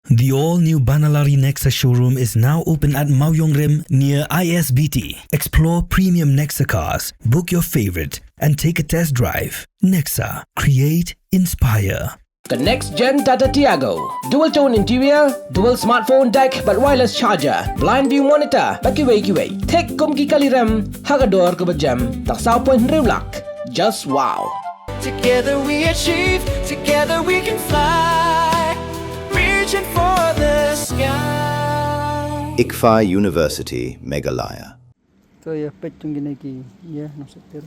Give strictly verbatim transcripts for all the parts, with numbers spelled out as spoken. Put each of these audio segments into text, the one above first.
The all-new Banalari Nexa showroom is now open at Mawiongrim near I S B T. Explore premium Nexa cars, book your favorite, and take a test drive. Nexa, create, inspire. The next gen Tata Tiago. Dual tone interior, dual smartphone deck, bad wireless charger, blind view monitor, bad kiwei kiwei. Thik kum ki kali rem, ha ka dor kaba jem, tang saw point hynriew lak. Just wow. Together we achieve, together we can fly. Reaching for the sky. ICFAI University, Meghalaya. To ïa peit jong kine ki ïa nongshit tiar.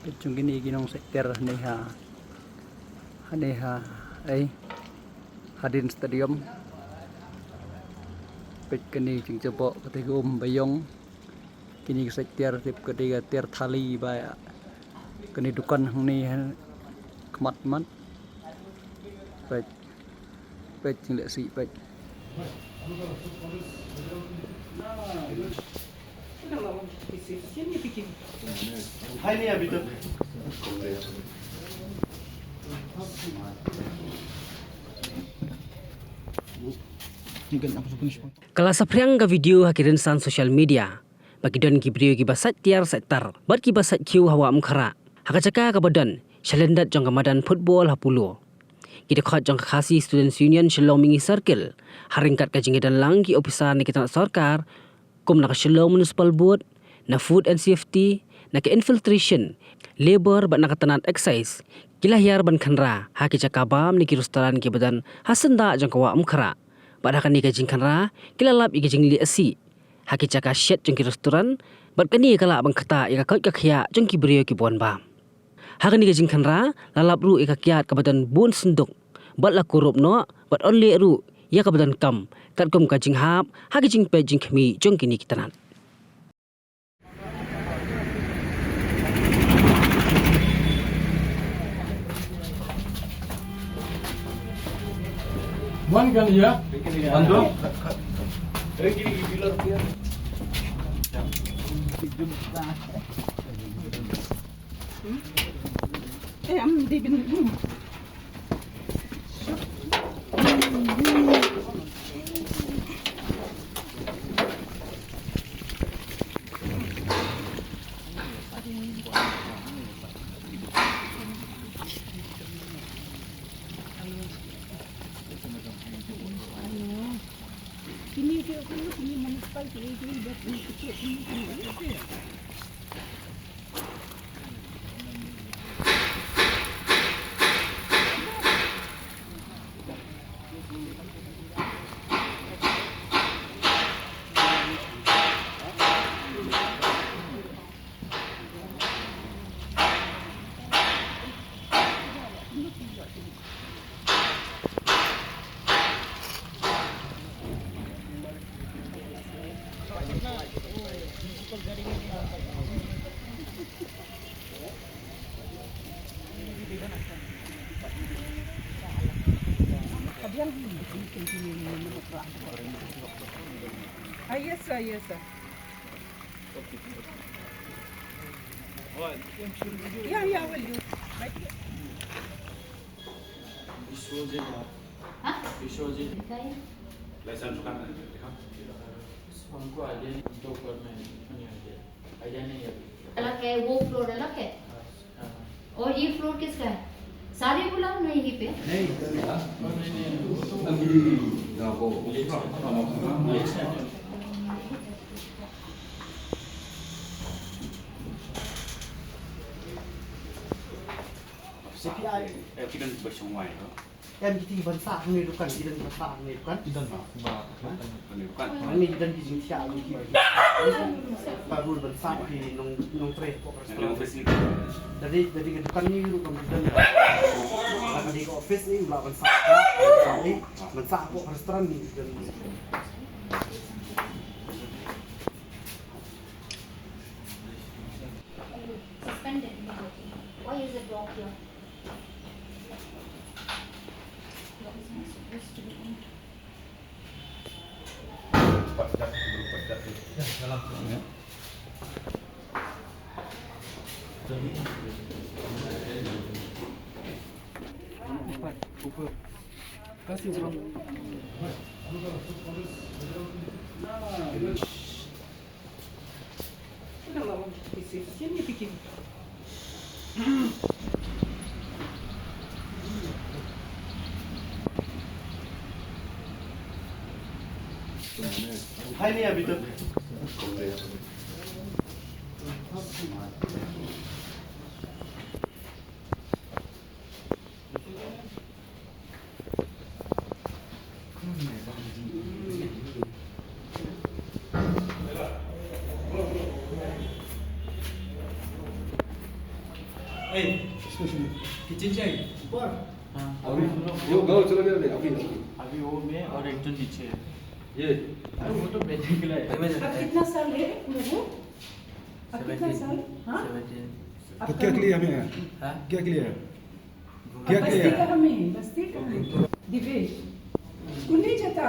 Peit jong kine ki nongshit tiar hangne ha, hangne ha, ei, hadien stadium. Peit kane jingjaboh kata ka um ba ïong. Kine ki shit tiar tip ka dei ka tiar thali ba ïa. Kane dukan hangne ha khmat mat. Peit. Peit jingleh sih peit. Ka la saphriang ka video ha ki rynsan social media ba ki don ki briew kiba sait tiar sait tar bad kiba sait khiew ha Wah Umkhrah, ha ka jaka kaba don shalyndet jong ka madan football ha Polo. Ki dkhot jong ka Khasi Students Union Shillong Mihngi Circle, ha ryngkat ka jingïadon lang ki ophisar na ki tnat sorkar kum na ka Shillong Municipal Board, na Food and Safety, na ka Infiltration, Labour bad na ka tnat Excise, ki la hiar ban khynra ha ki jaka bam ne ki restaurant kiba don ha syndah jong ka Wah Umkhrah. Bad ha kane ka jingkhynra ki la lap ïa ka jingleh sih ha ki jaka shet jong ki restaurant, bad kane ka lah ban ktah ïa ka koit ka khiah jong ki briew kiba wan bam. Ha kane ka jingkhynra la lap ruh ïa ka kiad kaba don bun synduk bad la kurup noh bad yn leh ruh ïa kaba donkam katkum ka jinghap ha ka jingpeit jingkhmih jong kine ki tnat. Wan kan ïa? Wan dong. Eh, am di bin. Ah, yes, sir, yes, sir. Yeah, yeah, I will do. Right here. विश्वजीत। हाँ? विश्वजीत। दिखाइए। लाइसेंस दुकान है, दिखा। हमको आइडिया नहीं, हमको ऊपर में नहीं आइडिया। आइडिया नहीं है अभी। अलग है, वो फ्लोर अलग है। हाँ, हाँ। और ये फ्लोर किसका है? सारे बुलाओ ना यहीं पे। नहीं, इधर नहीं, हाँ। नहीं, नहीं, नहीं। अभी यहाँ को, हाँ, हाँ, हाँ। Em, ki don ba shong wai ko. Em, ki ti ban sah hangne dukan, ki don ban sah hangne dukan. Ki don ba, ba, hangne dukan. Hangne ki don ki jingthiah ki. Ba rul ban sah ki nong, nongtrei ko. Hangne office ni. Dari, dari ka dukan ni ruh kam ki don. Dari ka office ni lah ban sah. Ban sah ko restaurant ni ki don. Suspended immediately. Why is it blocked here? What is not supposed to be on? Hai ni, abhi tak. Hey, excuse me. Kitchen chai, ऊपर। हाँ। अभी, हम लोग ये गाँव चला गया नहीं, अभी, अभी। अभी वो मैं और एक जन नीचे है। ये। अरे, वो तो बैठने के लिए है। आप कितना साल है, प्रभु? आप कितना साल? हाँ? Seventeen। तो क्या के लिए हमें है? हाँ? क्या के लिए है? क्या के लिए? बस्ती का हमें, बस्ती का हमें। दिवेश, स्कूल नहीं जाता?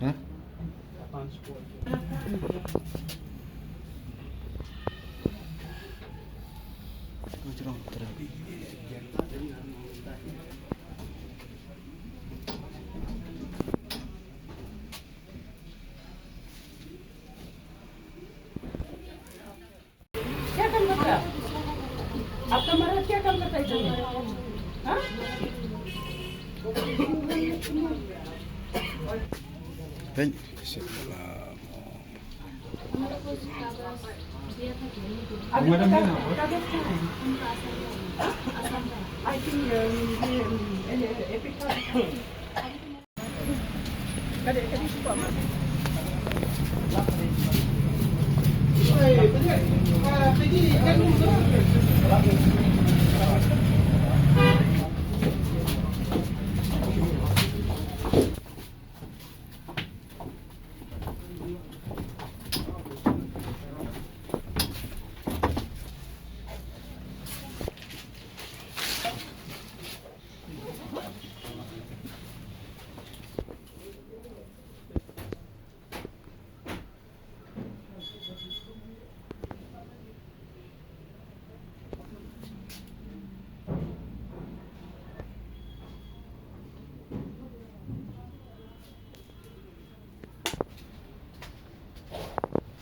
Hm? क्या काम करता है? आपका मर्द क्या काम करता है इधर में? हाँ? Thank you. अभी तो कागज, कागज कहाँ है? हाँ? I think, um, ये, um, ये, ये, ये,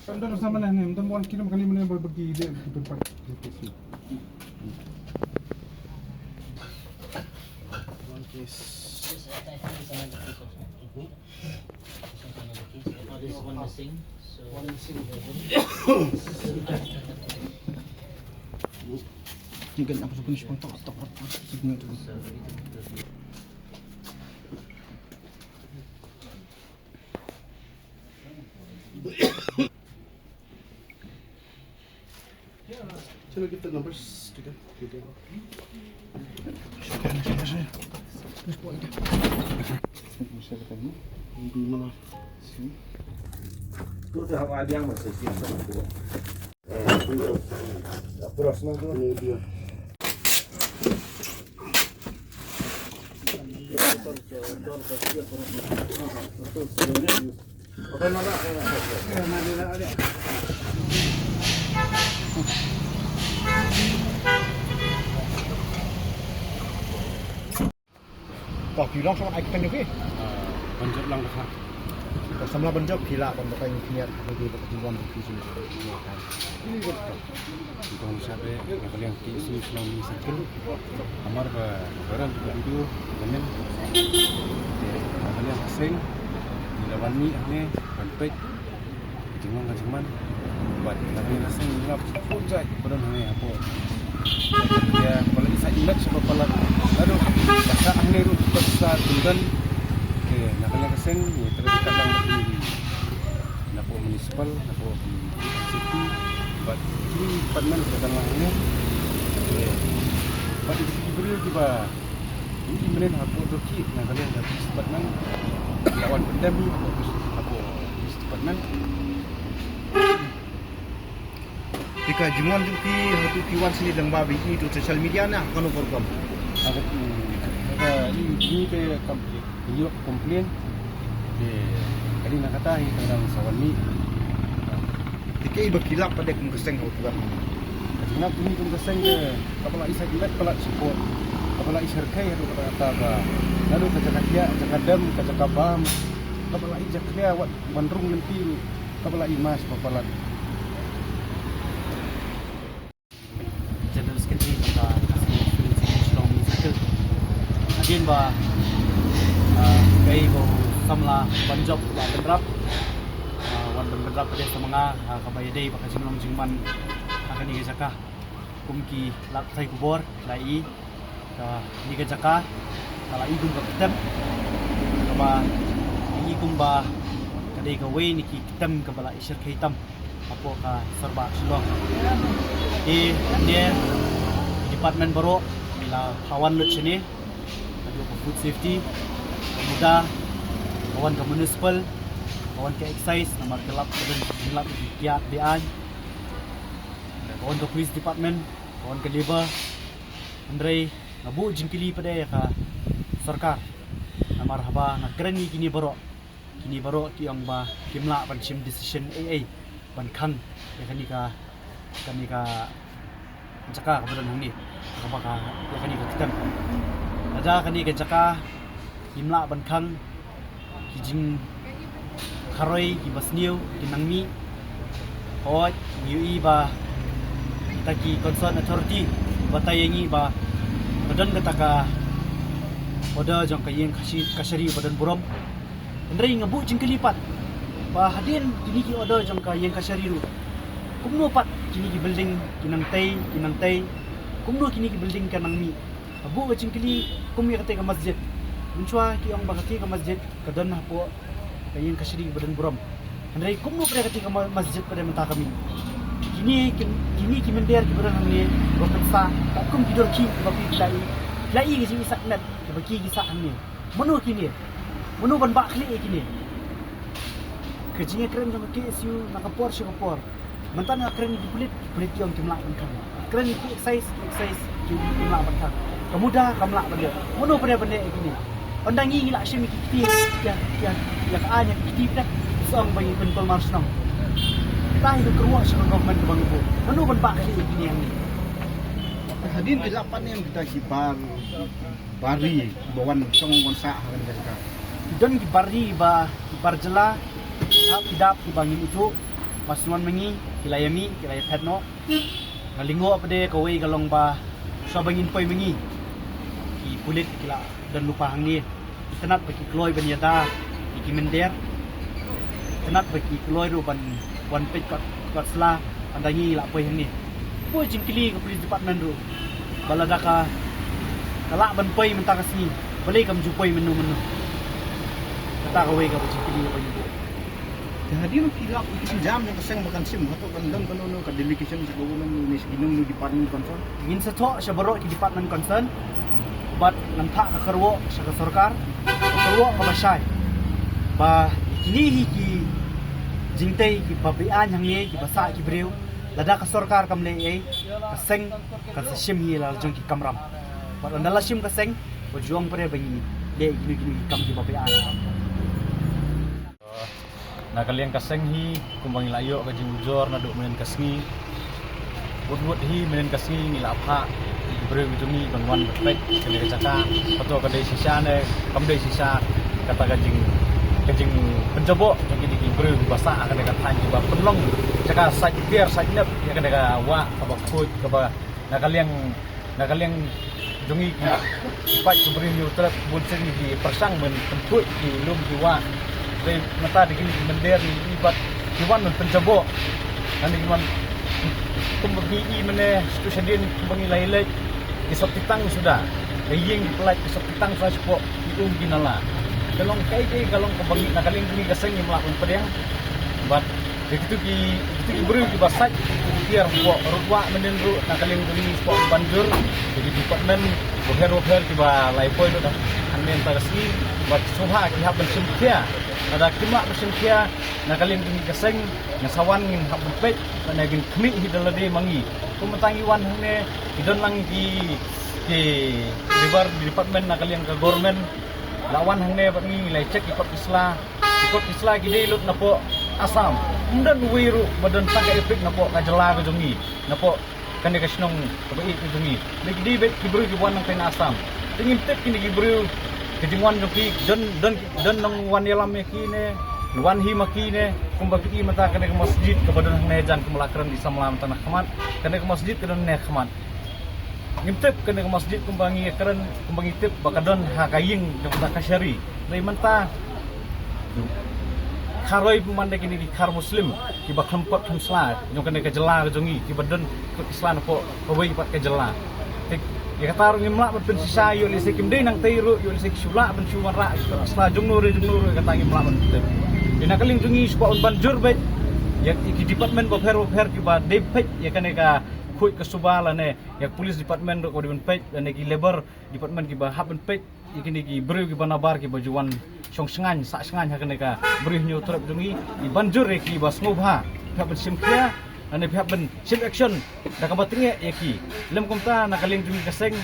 Kan dah sama lah ni, macam one kilo kali mana bagi dia, kita pakai. One case. This one missing. So, one missing. Tinggal aku pun sepuluh tok tok tok. Shall I give the numbers to them? To phi long sha wan ai kyrteng ïa phi. Ah, Banjop Langdkhar. To samla Banjop, phi lah ban batai ïa ki ïa ki wan ki ki. Kong Shabe, nga ka liang ki ïa ki shnong Mini Circle. Namar ba baroh ki video, comment. Nga ka liang ka seng. Ngi la wan mih hangne ban peit ka jinglong ka jingman. Bad na ka liang ka seng ngi la pynjah ba don hangne hapoh. Ïa, ba la ki sa elect sha ba palat. Naduh ba sah hangne ruh ba sa tymmen. Te na ka liang ka seng ngi trei katlang bad ki napoh municipal, napoh city, bad ki department ba don lang hangne. Te bad ki briew kiba Mynnin hapoh Dawki na ka liang ka police department la wan pyndem hi hapoh police, hapoh police department. Te ka jingwan jong phi haduh phi wan sini lyngba ba ïohi ha social media ne ha kano ka rukom? Haba, hmm, haba ïohi te kam ïoh complain. Te ka dei na kata hi ka dang sa wan mih. Te kaei ba ki lap pat de kum ka seng ha u tnat? Ka jinglap jong ngi kum ka seng te kaba la i sait met palat sha court, kaba la i shyrkhei haduh katta katta ba naduh ka jaka thiah, jaka dem, ka jaka bam, kaba la i jakhlia wat ban rung lynti ruh kaba la i mass ba palat. General Secretary jong ka Khasi Student Union Shillong Municipal. Hadien ba, ah, kaei ba u samla ban jop u Bah Bynrap, ah, u Bah Bynrap pat de sa ma nga, ah, kaba ïadei bad ka jinglong jingman ha kane ka jaka. Kum ki lad pathai khubor la ïohi, kane ka jaka ka la i kum ka ktem, kaba i kum ba ka dei kawei na ki ktem kaba la i shyrkhei tam hapoh ka Sorbah Shillong. Te hangne ki department baroh ki la phah wan lut shane, haduh ka food safety, ka MUDA, ka wan ka municipal, ka wan ka excise, namar ka lap ka don ka jinglap ïa ki kiad be-aiñ, ka wan ka police department, ka wan ka labour. Hynrei nga buh jingkylli pat de ïa ka sorkar, namar haba nga kren ïa kine baroh, kine baroh ki ong ba kim lah ban shim decision ei ei ban khang ïa kane ka, kane ka jaka kaba don hangne, kaba ka, ïa kane ka ktem. Lada kane ka jaka kim lah ban khang, ki jingkharoi kiba sniew kin nang mih. Hooid, ngi ïohi ba kita ki concerned authority batai ïa ngi ba ka don kata ka order jong ka ïing kashi-, kashari ba don burom. Hynrei nga buh jingkylli pat ba hadien kine ki order jong ka ïing kashari ruh, kumno pat kine ki building ki nang tei, ki nang tei? Kumno kine ki building ka nang mih? Nga buh ka jingkylli kum ïa katei ka masjid. Mynshuwa ki ong ba katei ka masjid ka don hapoh ka ïing kashari ba don burom. Hynrei kumno pat de katei ka ma-, masjid pat de mynta ka mih? Kine ki, kine ki mynder kiba don hangne ba pynshah katkum ki dor khih kiba phi la ïohi, phi la ïohi ka jingisakmet kiba ki, ki sah hangne. Mano kine? Mano ban bah khlieh ïa kine? Ka jingïakren jong ka K S U na ka por sha ka por. Mynta nga kren ki pulit, ki pulit ki ong kim lah ban khang. Kren ki excise, ki excise ki, kim lah ban khang. Ka MUDA kam lah ban leh. Mano pat de ban leh ïa kine? Ynda ngi, ngi la shim ïa ki kti, ïa, ïa, ïa ka aiñ ïa ki kti pat de, ki sa ong ba ngi pynkulmar shnong. Kita hi ka kyrwoh sha ka government kaba ngi buh. Mano ban bah khlieh ïa kine hangne? Hadien ki lap pat ne em kita ki bar bar ri ba wan shong wan sah ha kane ka jaka? Ki don ki bar ri ba, ki bar jylla, hap ki dap kiba ngim ithuh, ba shu wan ma ngi ki la ïa mih, ki la ïa phet noh. Nga lyngngoh pat de kawei ka long ba shuwa ba ngin poi ma ngi, ki pulit ki la don lypa hangne. Itynnad ba ki kloi ban ïada ïa ki mynder, itynnad ba ki kloi ruh ban wan peit kot, kot sla ynda ngi la poi hangne. Buh jingkylli ka police department ruh ba lada ka, ka lah ban poi mynta ka sngi, balei kam ju poi mynno mynno? Kata kawei kaba jingkylli kaba ngi buh. Te hadien phi lap ïa ki sienjam jong ka seng ba kan shim, hato kan don kano kano ka delegation sha government ne sha kino kino ki department concern? Ngin sa thoh sha baroh ki department concern bad ngan phah ka kyrwoh sha ka sorkar, ka kyrwoh kaba shai, ba kine hi ki jingtei kiba beaiñ hangne, kiba sah ki briew, lada ka sorkar kam leh ei ei, ka seng kan sa shim hi la jong ki kamram. Bad ynda la shim ka seng, wat ju ong pat de ba ngi leh kino kino ki kam kiba beaiñ. Na ka liang ka seng hi, kumba ngi la ïoh ka jingujor naduh mynnin ka sngi, wut wut hi mynnin ka sngi ngi la phah ïa ki briew jong ngi ban wan ban peit kane ka jaka, hato ka dei shisha ne kam dei shisha, kata ka jing, ka jingpynjaboh jong kine ki briew kiba sah ha kane ka thaiñ, kiba pynlong jaka sait tiar sait nep ïa kane ka wah kaba khuid, kaba na ka liang, na ka liang jong ngi ki paid ki briew Hynñiewtrep bun sien ki pyrshang ban pynkhuid ki lum ki wah. Te mynta da kine ki mynder ngi i bad ki wan ban pynjaboh. Ngan ïa ki wan, kumba ngi i mynne, sha tu shadien kumba ngi la ïaleit, ki sop ki tang suda, ka ïing ki pyllait ki sop ki tang suda shapoh ki um ki nala. Ka long kaei kaei ka long kaba ngi na ka liang jong ngi ka seng ngim lah ban pdiang. Bad ïa kitu ki, kitu ki briew kiba sait, kitu ki Kiar pok rukwa mendin ru na ka liang jong ngi pok ban jur. Jadi department boher boher kiba lai poi lut hangne mynta ka sngi bad sngewbha ki hap ban shim khia. Lada kim lah ban shim khia na ka liang jong ngi ka seng, nga sa wan ngin hap ban peit, lane ngin khmih hi da lade ma ngi. Kum mynta ngi wan hangne, ki don lang ki, ki river department na ka liang ka government. La wan hangne bad ngi, ngi lai check ki kot ki sla. Ki kot ki sla ki dei lut na pok Assam. Ym don uwei ruh ba don tang ka EPIC na pok ka jylla ka jong ngi, na pok kane ka shnong kaba ïeit ka jong ngi. Lei ki dei beit ki briew kiba wan nangtei na Assam. Te ngim tip kine ki briew ka jingwan jong ki, don, don, don nongwan ïalam ïa ki ne, wan hi ma ki ne. Kumba phi i mynta kane ka masjid kaba don hangne hajan, kumba la kren i samla mynta na khmat. Kane ka masjid ka don hangne khmat. Ngim tip kane ka masjid kumba ngi kren, kumba ngi tip ba ka don ha ka ïing jong kata ka shari. Hynrei mynta kharoi pynban da kine ki khar Muslim kiba khlem kot khlem sla jong kane ka jylla ka jong ngi, kiba don kot ki sla na pok kawei pat ka jylla. Te ïa kata ruh ngim lah ban pynshisha, ïoh lehse kim dei nangtei ruh, ïoh lehse ki shu lah ban shu wanrah kot ki sla jongno re jongno ruh, ïa kata ngim lah ban tip. Te na ka liang jong ngi shu kwah ban jur beit ïa ki department bapher bapher kiba dei peit ïa kane ka khuid ka suba lane ïa ka police department ruh kaba dei ban peit, lane ki labour department kiba hap ban peit ïa kine ki briew kiba nabar kiba ju wan shong shngaiñ sah shngaiñ ha kane ka Bri Hynñiewtrep jong ngi. Ngi ban jur ïa ki ba sngewbha phi hap ban shim khia, lane phi hap ban shim action da kaba tyngeh ïa ki. Lym kumta na ka liang jong ngi ka seng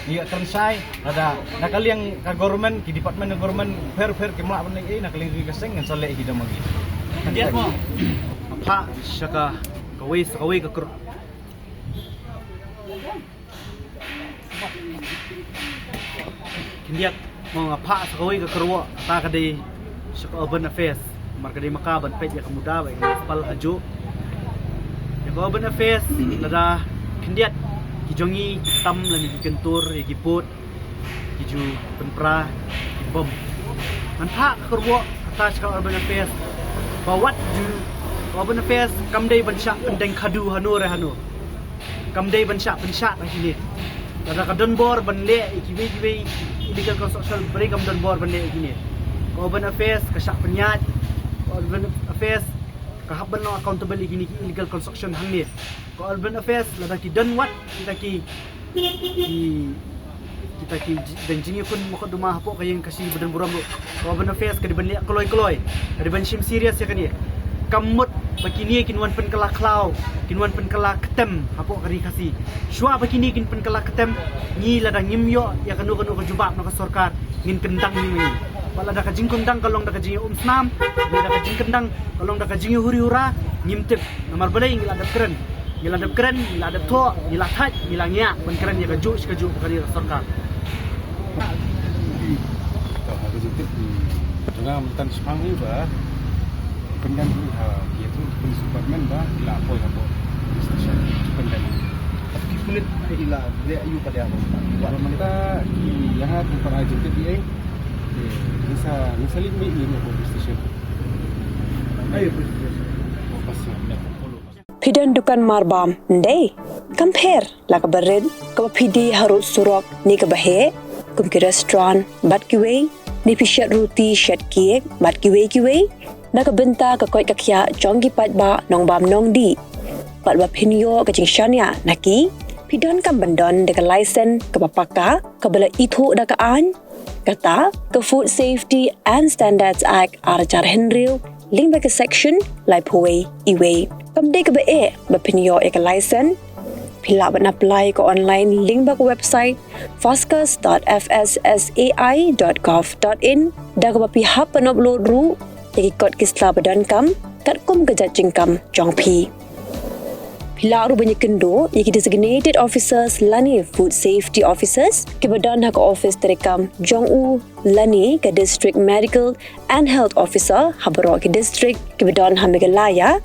ngi ïa kren shai, lada na ka liang ka government, ki department ka government pher pher kim lah ban leh ei, na ka liang jong ngi ka seng ngin sa leh hi da ma ngi. Khyndiat mo, phah sha ka kawei sa kawei ka kur. Khyndiat mo, nga phah sa kawei ka kyrwoh, kata ka dei sha ka Urban Affairs. Namar ka dei ma ka ban peit ïa ka muda bad ïa ka municipal hajuh. Ïa ka Urban Affairs, lada khyndiat ki jong ngi tam lane ki kyntur ïa ki pud, ki ju pynpra ki bom. Ngan phah ka kyrwoh kata sha ka Urban Affairs ba wat ju, ka Urban Affairs kam dei ban shah pyndeng khadu hano re hano. Kam dei ban shah pynshah na kine. Lada ka don bor ban leh ïa kiwei kiwei illegal construction, balei kam don bor ban leh ïa kine? Ka Urban Affairs ka shah pynïaid, ka Urban Affairs ka hap ban long accountable ïa kine ki illegal construction hangne. Ka Urban Affairs lada ki don wat kita ki, ki, kita ki ji-, dang jingïakhun mukotduma hapoh ka ïing Khasi ba don burom ruh, ka Urban Affairs ka dei ban leh kloi kloi, ka dei ban shim serious ïa kane. Kam mut ba kine kin wan pynkylla khlaw, kin wan pynkylla ktem hapoh ka ri Khasi. Shuwa ba kine kin pynkylla ktem, ngi lada ngim ïoh ïa kano kano ka jubab na ka sorkar, ngin kyndang ngi ma ngi. Bad lada ka jingkyndang ka long da ka jingïaumsnam, lada ka jingkyndang ka long da ka jingïahuri hura, ngim tip. Namar balei? Ngi la dep kren, ngi la dep kren, ngi la dep thoh, ngi la thait, ngi la ngiah ban kren ïa kajuh shi kajuh ba ka dei ka sorkar. To, ha ka jingtip jong nga mynta shaphang hi ba pyndem hi ha ki ïathuh ki police department ba ki la poi hapoh police station pyndem. Ki pulit ki la leh aïu pat ïa ka? Ba mynta ki, ïa nga kum para jingtip ei. Ngin sa, ngin sa leit mih ïa ki police station. Ai police station. Oh, pas ïa. Phi don dukan marbam, ym dei? Kam pher la kaba rit, kaba phi die harud surok ne kaba heh, kum ki restaurant bad kiwei, ne phi shet ruti shet cake bad kiwei kiwei. Na ka bynta ka koit ka khiah jong ki paidbah nongbam nongdih, bad ba phin ïoh ka jingshaniah na ki, phi donkam ban don da ka license kaba paka, kaba la ithuh da ka aiñ, kata ka Food Safety and Standards Act ar hajar hynriew, lyngba ka section laiphew wei, iwei. Kam dei kaba eh ba phin ïoh ïa ka license. Phi lah ban apply ka online lyngba ka website fascus dot F S S A I dot gov dot in, da kaba phi hap ban upload ruh ïa ki kot ki sla ba donkam katkum ka jait jingkam jong phi. Phi lah ruh ban ïakynduh ïa ki designated officers lane food safety officers kiba don ha ka office treikam jong u lane ka district medical and health officer ha baroh ki district kiba don ha Meghalaya.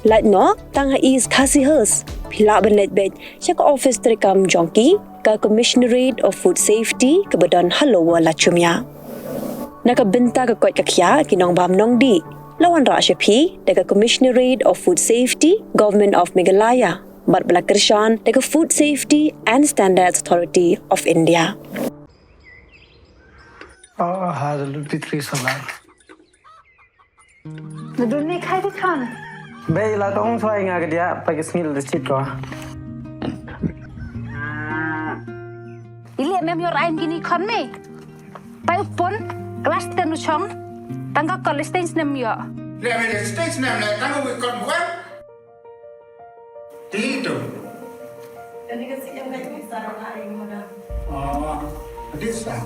Lait noh tang ha East Khasi Hills, phi lah ban leit beit sha ka office treikam jong ki, ka Commissionerate of Food Safety kaba don ha Lower Lachumia. Na ka bynta ka koit ka khiah ki nongbam nongdih, la wanrah sha phi da ka Commissionerate of Food Safety, Government of Meghalaya, bad ba la kyrshan da ka Food Safety and Standards Authority of India. Oh, ha, the Lumpy Tree Salon. Nadun ne khai di khan. Bei la tong soi nga ka dia pa ka sngi la da chit ko. Ili mem yor ain gini khon me. Pai u pun, class ten u chong, tang ka college stage nem yo. Le me stage nem le tang u kon bukan. Ti tu. Kani ka si yang kai ni sarang ai mo da. Oh, this one.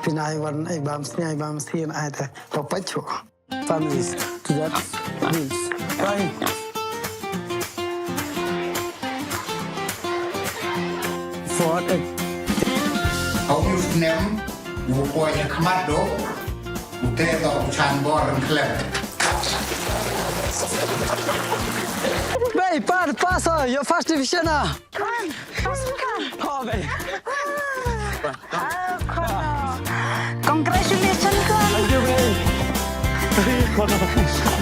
Pina ai wan ai bam sni ai bam sni ai ta. Papa chu. Families to that means fine. For it. Hau yu snem, wu kwai khmat do, wu te do chan bor klem. Bei, pa, pass, uh, your first division, ah. Come on, come on. Oh, bei. Oh, come on. Congratulations, come on. Thank you, bei. Thank you, come on.